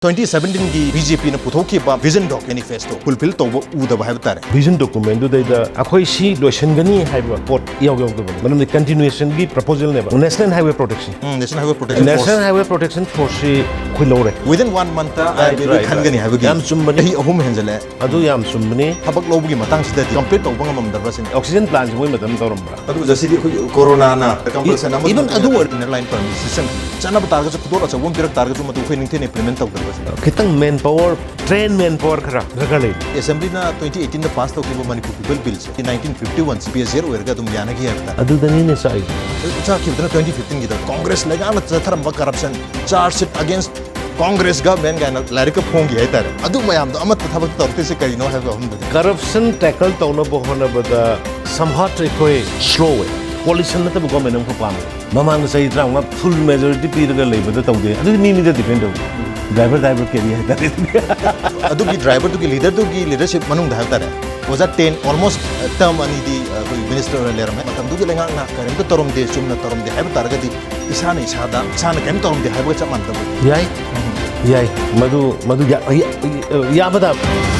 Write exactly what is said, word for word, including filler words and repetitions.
Twenty ꯁꯚꯦꯟꯇꯤꯟꯒꯤ B J ꯄꯤꯅ ꯄꯨꯊꯣꯛꯈꯤꯕ vision doc manifesto fulfill ꯇꯧꯕ ꯎꯗꯕ ꯍꯥꯏꯕ ꯇꯥꯔꯦ꯫ Vision documentꯗꯨꯗꯩꯗ ꯑꯩꯈꯣꯏ ꯁꯤ ꯂꯣꯏꯁꯤꯟꯒꯅꯤ ꯍꯥꯏꯕ ꯄꯣꯠ ꯏꯌꯥꯎ ꯌꯥꯎꯗꯕꯅꯤ꯫ ꯃꯔꯝꯗꯤ continuationꯒꯤ proposalꯅꯦꯕ National Highway Protection꯫ ꯎꯝ, National Highway Protection National Force Highway Protection Forceꯁꯤ ꯑꯩꯈꯣꯏ ꯂꯧꯔꯦ꯫ Within one monthꯇ Right, right, ꯈꯟꯒꯅꯤ right. ꯍꯥꯏꯕꯒꯤ ꯌꯥꯝ ꯆꯨꯝꯕꯅꯤ꯫ ꯆꯍꯤ ꯑꯍꯨꯝ ꯍꯦꯟꯖꯜꯂꯛꯑꯦ꯫ ꯑꯗꯨ ꯌꯥꯝ ꯆꯨꯝꯕꯅꯤ꯫ ꯊꯕꯛ ꯂꯧꯕꯒꯤ ꯃꯇꯥꯡꯁꯤꯗꯗꯤ complete ꯇꯧꯕ ꯉꯝꯃꯝꯗꯕ꯭ꯔꯥ ꯁꯤꯅꯤ꯫ Oxygen plantꯁꯤ ꯃꯣꯏ ꯃꯇꯝ ꯇꯧꯔꯝꯕ꯭ꯔꯥ? ꯑꯗꯨ ꯉꯁꯤꯗꯤ ꯑꯩꯈꯣꯏ ꯀꯣꯔꯣꯅꯥꯅ compulsion ꯑꯃ Even ꯑꯗꯨ ꯑꯣꯏꯔ- inner line permit system ꯆꯠꯅꯕ ꯇꯥꯔꯒꯁꯨ ꯈꯨꯗꯣꯜ ꯑꯆꯧꯕ ꯑꯃ ꯄꯤꯔꯛ ꯇꯥꯔꯒꯁꯨ ꯃꯗꯨ ꯑꯩꯈꯣꯏ ꯅꯤꯡꯊꯤꯅ implement ꯇꯧꯗꯕ꯭ꯔꯥ ꯁꯤꯅꯤ꯫ ꯈꯤꯇꯪ manpower, train manpower ꯈꯔ ꯗꯔꯀꯥꯔ ꯂꯩ꯫ Assemblyꯅ twenty eighteenꯗ pass ꯇꯧꯈꯤꯕ Manipur People Billꯁꯦ nineteen fifty one C P S Z ꯑꯣꯏꯔꯒ ꯑꯗꯨꯝ ꯌꯥꯅꯈꯤ ꯍꯥꯏꯕ ꯇꯥꯔꯦ꯫ ꯑꯗꯨꯗꯅꯤꯅꯦ ꯆꯥꯛꯏꯁꯦ꯫ ꯆꯥꯛꯈꯤꯕꯗꯨꯅ twenty fifteenꯒꯤꯗ Congress ꯂꯩꯉꯥꯛꯅ ꯆꯠꯊꯔꯝꯕ corruption, charge sheet against Congress government ꯀꯥꯏꯅ ꯂꯥꯏꯔꯤꯛꯀ ꯐꯣꯡꯈꯤ ꯍꯥꯏꯇꯥꯔꯦ꯫ ꯑꯗꯨ ꯃꯌꯥꯝꯗꯣ ꯑꯃꯠꯇ ꯊꯕꯛ ꯇꯧꯔꯛꯇ꯭ꯔꯤꯁꯦ ꯀꯔꯤꯅꯣ ꯍꯥꯏꯕ ꯑꯍꯨꯝꯗꯨꯗꯤ꯫ Corruption tackle ꯇꯧꯅꯕ ꯍꯣꯠꯅꯕꯗ somewhat ꯑꯩꯈꯣꯏ slow ꯑꯣꯏ꯫ Coalition ꯅꯠꯇꯕ government ꯑꯃꯈꯛ ꯄꯥꯝꯃꯦ꯫ ꯃꯃꯥꯡꯗ ꯆꯍꯤ ꯇꯔꯥꯃꯉꯥ full majority ꯄꯤꯔꯒ ꯂꯩꯕꯗ ꯇꯧꯗꯦ꯫ ꯑꯗꯨꯗꯤ ꯃꯤ ꯃꯤꯗ depend ꯇꯧꯏ꯫ Driver driver carry ꯍꯥꯏꯇꯥꯔꯦ꯫ ꯑꯗꯨꯒꯤ driverꯗꯨꯒꯤ leaderꯗꯨꯒꯤ leadership ꯃꯅꯨꯡꯗ ꯍꯥꯏꯕ ꯇꯥꯔꯦ, ꯑꯣꯖꯥ ꯇꯦꯟ almost term ꯑꯅꯤꯗꯤ ꯑꯩꯈꯣꯏ minister ꯑꯣꯏꯅ ꯂꯩꯔꯝꯃꯦ꯫ ꯃꯇꯝꯗꯨꯒꯤ ꯂꯩꯉꯥꯛꯅ ꯀꯔꯤꯝꯇ ꯇꯧꯔꯝꯗꯦ, ꯆꯨꯝꯅ ꯇꯧꯔꯝꯗꯦ ꯍꯥꯏꯕ ꯇꯥꯔꯒꯗꯤ ꯏꯁꯥꯅ ꯏꯁꯥꯗ ꯏꯁꯥꯅ ꯀꯔꯤꯝ ꯇꯧꯔꯝꯗꯦ ꯍꯥꯏꯕꯒ ꯆꯞ ꯃꯥꯟꯅꯗꯕ꯫ ꯌꯥꯏ, ꯌꯥꯏ꯫ ꯃꯗꯨ ꯃꯗꯨ ꯌꯥ- ꯌꯥ- ꯌꯥꯕ ꯇꯥꯕ꯫